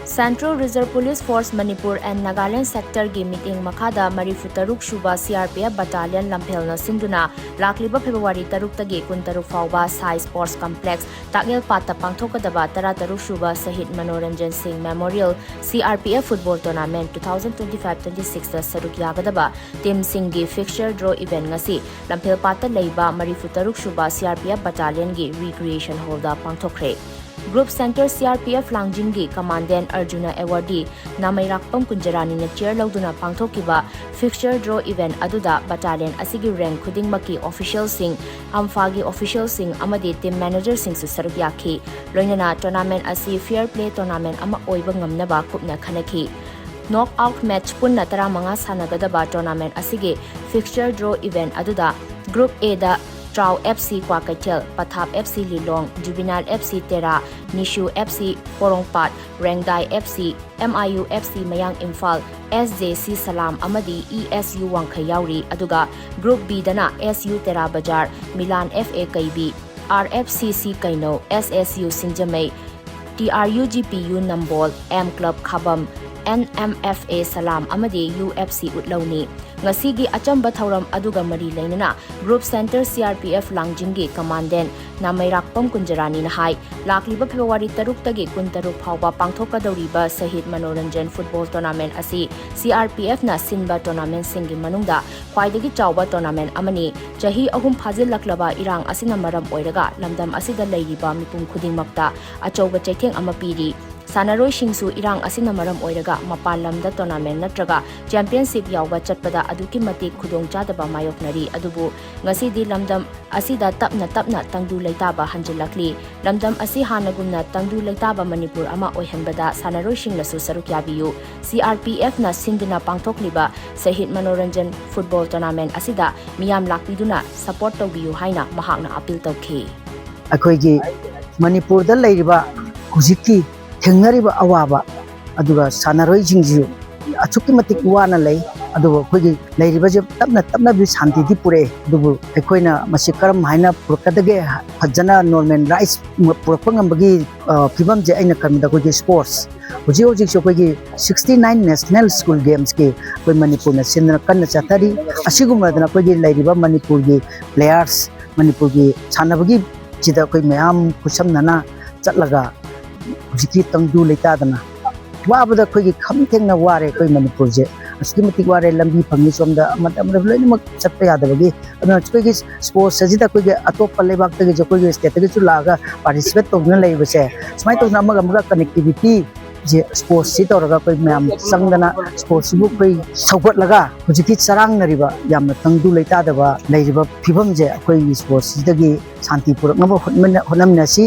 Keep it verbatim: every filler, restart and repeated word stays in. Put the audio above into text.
Central Reserve Police Force Manipur and Nagaland Sector ꯒꯤ ꯃꯤꯠꯌꯦꯡ ꯃꯈꯥꯗ ꯃꯔꯤꯐꯨ ꯇꯔꯨꯛ ꯁꯨꯕ C R P F Battalion ꯂꯝꯐꯦꯜꯅ ꯁꯤꯟꯗꯨꯅ ꯂꯥꯛꯂꯤꯕ February ꯇꯔꯨꯛꯇꯒꯤ ꯀꯨꯟꯇꯔꯨꯛ ꯐꯥꯎꯕ ꯁꯥꯏ Sports Complex ꯇꯥꯛꯌꯦꯜꯄꯥꯠꯇ ꯄꯥꯡꯊꯣꯛꯀꯗꯕ ꯇꯔꯥꯇꯔꯨꯛ ꯁꯨꯕ ꯁꯍꯤꯗ ꯃꯅꯣꯔꯟꯖꯟ ꯁꯤꯡ Memorial C R P F Football Tournament two thousand twenty-five twenty-six ꯇ ꯁꯔꯨꯛ ꯌꯥꯒꯗꯕ team ꯁꯤꯡꯒꯤ fixture draw event ꯉꯁꯤ ꯂꯝꯐꯦꯜꯄꯥꯠꯇ ꯂꯩꯕ ꯃꯔꯤꯐꯨ ꯇꯔꯨꯛ ꯁꯨꯕ C R P F Battalion ꯒꯤ Recreation Hall ꯗ ꯄꯥꯡꯊꯣꯛꯈ꯭ꯔꯦ꯫ Group Center C R P F ꯂꯥꯡꯖꯤꯡꯒꯤ Commandant Arjuna Awardee ꯅꯥꯃꯩꯔꯥꯛꯄꯝ ꯀꯨꯟꯖꯔꯥꯅꯤꯅ chair ꯂꯧꯗꯨꯅ ꯄꯥꯡꯊꯣꯛꯈꯤꯕ fixture draw event ꯑꯗꯨꯗ battalion ꯑꯁꯤꯒꯤ rank ꯈꯨꯗꯤꯡꯃꯛꯀꯤ official ꯁꯤꯡ, AMFA ꯒꯤ official ꯁꯤꯡ ꯑꯃꯗꯤ team manager ꯁꯤꯡꯁꯨ ꯁꯔꯨꯛ ꯌꯥꯈꯤ꯫ ꯂꯣꯏꯅꯅ tournament ꯑꯁꯤ fair play tournament ꯑꯃ ꯑꯣꯏꯕ ꯉꯝꯅꯕ ꯀꯨꯞꯅ ꯈꯟꯅꯈꯤ꯫ Knock out match ꯄꯨꯟꯅ ꯇꯔꯥꯃꯉꯥ ꯁꯥꯟꯅꯒꯗꯕ tournament ꯑꯁꯤꯒꯤ fixture draw event ꯑꯗꯨꯗ Group A the ꯇ꯭ꯔꯥꯎ F C Kwakeithel, ꯄꯊꯥꯞ F C Lilong, Juvenile F C Tera, ꯅꯤꯁꯨ F C Porompat, ꯔꯦꯡꯗꯥꯏ F C, M I U F C ꯃꯌꯥꯡ ꯏꯝꯐꯥꯜ, S J C ꯁꯂꯥꯝ ꯑꯃꯗꯤ E S U ꯋꯥꯡꯈꯩ ꯌꯥꯎꯔꯤ꯫ ꯑꯗꯨꯒ Group B ꯗꯅ S U ꯇꯦꯔꯥ ꯕꯖꯥꯔ, Milan F A ꯀꯩꯕꯤ, R F C C ꯀꯩꯅꯧ, S S U Singjamei, T R U G P U Nambol, M Club ꯈꯥꯕꯝ, N M F A ꯁꯂꯥꯝ ꯑꯃꯗꯤ U F C ꯎꯠꯂꯧꯅꯤ꯫ ꯉꯁꯤꯒꯤ ꯑꯆꯝꯕ ꯊꯧꯔꯝ ꯑꯗꯨꯒ ꯃꯔꯤ ꯂꯩꯅꯅ Group Center C R P F ꯂꯥꯡꯖꯤꯡꯒꯤ Commandant ꯅꯥꯃꯩꯔꯥꯛꯄꯝ ꯀꯨꯟꯖꯔꯥꯅꯤꯅ ꯍꯥꯏ, ꯂꯥꯛꯂꯤꯕ February ꯇꯔꯨꯛꯇꯒꯤ ꯀꯨꯟꯇꯔꯨꯛ ꯐꯥꯎꯕ ꯄꯥꯡꯊꯣꯛꯀꯗꯧꯔꯤꯕ ꯁꯍꯤꯗ ꯃꯅꯣꯔꯟꯖꯟ Football Tournament ꯑꯁꯤ C R P F ꯅ ꯁꯤꯟꯕ tournament ꯁꯤꯡꯒꯤ ꯃꯅꯨꯡꯗ ꯈ꯭ꯋꯥꯏꯗꯒꯤ ꯆꯥꯎꯕ tournament ꯑꯃꯅꯤ꯫ ꯆꯍꯤ ꯑꯍꯨꯝ ꯐꯥꯖꯤꯜꯂꯛꯂꯕ ꯏꯔꯥꯡ ꯑꯁꯤꯅ ꯃꯔꯝ ꯑꯣꯏꯔꯒ ꯂꯝꯗꯝ ꯑꯁꯤꯗ ꯂꯩꯔꯤꯕ ꯃꯤꯄꯨꯝ ꯈꯨꯗꯤꯡꯃꯛꯇ ꯑꯆꯧꯕ ꯆꯩꯊꯦꯡ ꯑꯃ ꯄꯤꯔꯤ꯫ ꯁꯥꯟꯅꯔꯣꯏꯁꯤꯡꯁꯨ ꯏꯔꯥꯡ ꯑꯁꯤꯅ ꯃꯔꯝ ꯑꯣꯏꯔꯒ ꯃꯄꯥꯟ ꯂꯝꯗ tournament ꯅꯠꯇ꯭ꯔꯒ championship ꯌꯥꯎꯕ ꯆꯠꯄꯗ ꯑꯗꯨꯛꯀꯤ ꯃꯇꯤꯛ ꯈꯨꯗꯣꯡꯆꯥꯗꯕ ꯃꯥꯌꯣꯛꯅꯔꯤ꯫ ꯑꯗꯨꯕꯨ ꯉꯁꯤꯗꯤ ꯂꯝꯗꯝ ꯑꯁꯤꯗ ꯇꯞꯅ ꯇꯞꯅ ꯇꯪꯗꯨ ꯂꯩꯇꯥꯕ ꯍꯟꯖꯤꯜꯂꯛꯂꯤ꯫ ꯂꯝꯗꯝ ꯑꯁꯤ ꯍꯥꯟꯅꯒꯨꯝꯅ ꯇꯪꯗꯨ ꯂꯩꯇꯥꯕ ꯃꯅꯤꯄꯨꯔ ꯑꯃ ꯑꯣꯏꯍꯟꯕꯗ ꯁꯥꯟꯅꯔꯣꯏꯁꯤꯡꯅꯁꯨ ꯁꯔꯨꯛ ꯌꯥꯕꯤꯌꯨ꯫ C R P F ꯅ ꯁꯤꯟꯗꯨꯅ ꯄꯥꯡꯊꯣꯛꯂꯤꯕ ꯁꯍꯤꯗ ꯃꯅꯣꯔꯟꯖꯟ Football Tournament ꯑꯁꯤꯗ ꯃꯤꯌꯥꯝ ꯂꯥꯛꯄꯤꯗꯨꯅ support ꯇꯧꯕꯤꯌꯨ ꯍꯥꯏꯅ ꯃꯍꯥꯛꯅ appeal ꯇꯧꯈꯤ꯫ ꯑꯩꯈꯣꯏꯒꯤ ꯃꯅꯤꯄꯨꯔꯗ ꯂꯩꯔꯤꯕ ꯍꯧꯖꯤꯛꯀꯤ ꯊꯦꯡꯅꯔꯤꯕ ꯑꯋꯥꯕ, ꯑꯗꯨꯒ ꯁꯥꯟꯅꯔꯣꯏꯁꯤꯡꯁꯨ ꯑꯁꯨꯛꯀꯤ ꯃꯇꯤꯛ ꯋꯥꯅ ꯂꯩ꯫ ꯑꯗꯨꯕꯨ ꯑꯩꯈꯣꯏꯒꯤ ꯂꯩꯔꯤꯕꯁꯦ ꯇꯞꯅ ꯇꯞꯅꯗꯤ ꯁꯥꯟꯇꯤꯗꯤ ꯄꯨꯔꯛꯑꯦ, ꯑꯗꯨꯕꯨ ꯑꯩꯈꯣꯏꯅ ꯃꯁꯤ ꯀꯔꯝ ꯍꯥꯏꯅ ꯄꯨꯔꯛꯀꯗꯒꯦ, ꯐꯖꯅ ꯅꯣꯔꯃꯦꯜ ꯔꯥꯏꯁ ꯄꯨꯔꯛꯄ ꯉꯝꯕꯒꯤ ꯑ, ꯐꯤꯕꯝꯁꯦ ꯑꯩꯅ ꯈꯟꯕꯗ ꯑꯩꯈꯣꯏꯒꯤ ꯁ꯭ꯄꯣꯔꯠꯁ, ꯍꯧꯖꯤꯛ ꯍꯧꯖꯤꯛꯁꯨ ꯑꯩꯈꯣꯏꯒꯤ ꯁꯤꯛꯁꯇꯤ ꯅꯥꯏꯟ ꯅꯦꯁꯅꯦꯜ ꯁ꯭ꯀꯨꯜ ꯒꯦꯝꯁꯀꯤ ꯑꯩꯈꯣꯏ ꯃꯅꯤꯄꯨꯔꯅ ꯁꯤꯟꯗꯅ ꯀꯟꯅ ꯆꯠꯊꯔꯤ꯫ ꯑꯁꯤꯒꯨꯝꯕꯗꯅ ꯑꯩꯈꯣꯏꯒꯤ ꯂꯩꯔꯤꯕ ꯃꯅꯤꯄꯨꯔꯒꯤ ꯄ꯭ꯂꯦꯌꯥꯔꯁ, ꯃꯅꯤꯄꯨꯔꯒꯤ ꯁꯥꯟꯅꯕꯒꯤ ꯁꯤꯗ ꯑꯩꯈꯣꯏ ꯃꯌꯥꯝ ꯈꯨꯠꯁꯝꯅꯅ ꯆꯠꯂꯒ ꯍꯧꯖꯤꯛꯀꯤ ꯇꯪꯗꯨ ꯂꯩꯇꯥꯗꯅ ꯋꯥꯕꯗ ꯑꯩꯈꯣꯏꯒꯤ ꯈꯝ ꯊꯦꯡꯅ ꯋꯥꯔꯦ ꯑꯩꯈꯣꯏ ꯃꯅꯤꯄꯨꯔꯁꯦ꯫ ꯑꯁꯨꯛꯀꯤ ꯃꯇꯤꯛ ꯋꯥꯔꯦ, ꯂꯝꯕꯤ ꯐꯪꯉꯤ ꯁꯣꯝꯗ, ꯑꯃꯗ ꯑꯃꯗ ꯂꯣꯏꯅꯃꯛ ꯆꯠꯄ ꯌꯥꯗꯕꯒꯤ꯫ ꯑꯗꯨꯅ ꯑꯩꯈꯣꯏꯒꯤ ꯁ꯭ꯄꯣꯔꯠꯁ ꯑꯁꯤꯗ ꯑꯩꯈꯣꯏꯒꯤ ꯑꯇꯣꯞꯄ ꯂꯩꯕꯥꯛꯇꯒꯤꯁꯨ ꯑꯩꯈꯣꯏꯒꯤ ꯁ꯭ꯇꯦꯠꯇꯒꯤꯁꯨ ꯂꯥꯛꯑꯒ ꯄꯥꯔꯇꯤꯁꯤꯄꯦꯠ ꯇꯧꯗꯨꯅ ꯂꯩꯕꯁꯦ, ꯁꯨꯃꯥꯏꯅ ꯇꯧꯗꯅ ꯑꯃꯒ ꯑꯃꯒ ꯀꯅꯦꯛꯇꯤꯚꯤꯇꯤ ꯁꯦ ꯁ꯭ꯄꯣꯔꯠꯁꯁꯤ ꯇꯧꯔꯒ ꯑꯩꯈꯣꯏ ꯃꯌꯥꯝ ꯆꯪꯗꯅ ꯁ꯭ꯄꯣꯔꯠꯁꯤꯕꯨ ꯑꯩꯈꯣꯏ ꯁꯧꯒꯠꯂꯒ ꯍꯧꯖꯤꯛꯀꯤ ꯆꯔꯥꯡꯅꯔꯤꯕ ꯌꯥꯝꯅ ꯇꯪꯗꯨ ꯂꯩꯇꯥꯗꯕ ꯂꯩꯔꯤꯕ ꯐꯤꯕꯝꯁꯦ ꯑꯩꯈꯣꯏꯒꯤ ꯁ꯭ꯄꯣꯔꯠꯁꯤꯗꯒꯤ ꯁꯥꯟꯇꯤ ꯄꯨꯔꯛꯅꯕ ꯍꯣꯠꯅꯃꯤꯟꯅ-, ꯍꯣꯠꯅꯃꯤꯟꯅꯁꯤ꯫